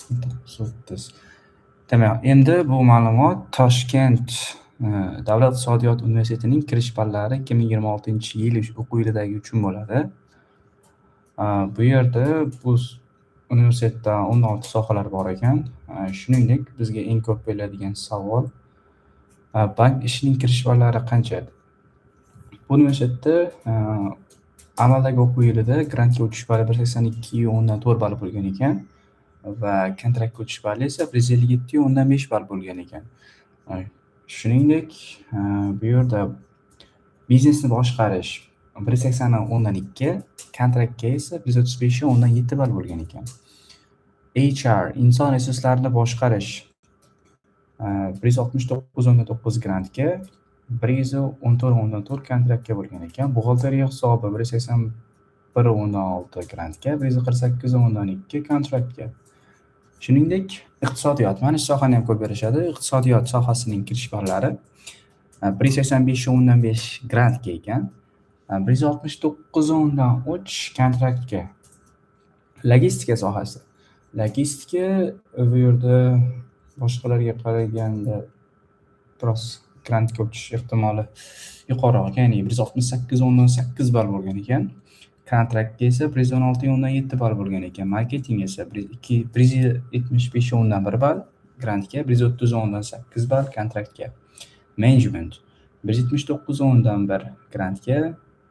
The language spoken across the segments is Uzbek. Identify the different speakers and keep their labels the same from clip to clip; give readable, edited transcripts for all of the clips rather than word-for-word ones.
Speaker 1: 9:30. Demak, endi bu ma'lumot Toshkent davlat iqtisodiyot universitetining kirish ballari 2026-yil o'quv yilidagi uchun bo'ladi. Bu yerda bu universitetda 16 sohalar bor ekan. Shuningdek, bizga eng ko'p beriladigan savol: bank ishining kirish ballari qancha? Bu universitetda amaldagi o'quv yilida grantga o'tish bali 182,4 ball bo'lgan ekan va kontraktga o'tish bali esa 157,5 ball bo'lgan ekan. Shuningdek, bu yerda biznesni boshqarish 180,2, kontraktga esa 135,7 ball bo'lgan ekan. HR, inson resurslarini boshqarish 169,9 grantga, 114,4 kontraktga bo'lgan ekan. Buxgalteriya hisobi 181,6 grantga, 148,2 kontraktga. Shuningdek, iqtisodiyot, mana shu sohani ham ko'p berishadi. Iqtisodiyot sohasining kirish ballari 185,5 grantga ekan, 169,3 kontraktga. Logistika sohasi. Logistika bu yerda boshqalarga qaraganda biroz grantga o'tish ehtimoli yuqoriroq ekan, ya'ni 168,8 ball bo'lgan ekan. Kontraktga esa 116,7 ball bo'lgan ekan. Marketing esa 175,1 ball grantga, 130,8 ball kontraktga. Menejment 179,1 grantga,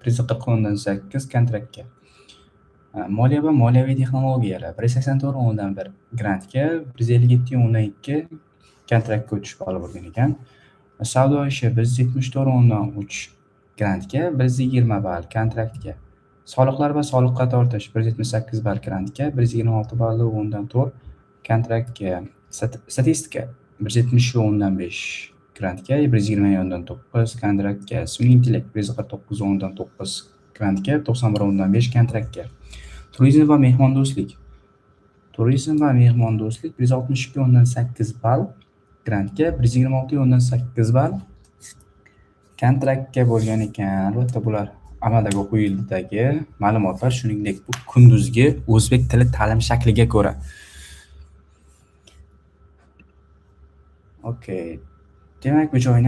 Speaker 1: 140,8 kontraktga. Moliya va moliyaviy texnologiyalar 184,1 grantga, 157,2 kontraktga o'tish bali bo'lgan ekan. Savdo ishi 174,3 grantga, 120 ball kontraktga. Soliqlar va soliqqa tortish 178 ball grantga, 126,4 kontraktga. Statistika 170,5 grantga, 120,9 kontraktga. Sun'iy intellekt 149,9 grantga, 91,5 kontraktga. Turizm va mehmondo'stlik. Turizm va mehmondo'stlik 162,8 ball grantga, 126,8 ball kontraktga bo'lgan ekan. Albatta, bular amaldagi o'quv yilidagi ma'lumotlar, shuningdek, bu kunduzgi o'zbek tili ta'lim shakliga ko'ra. Okey. Demak, bu joyni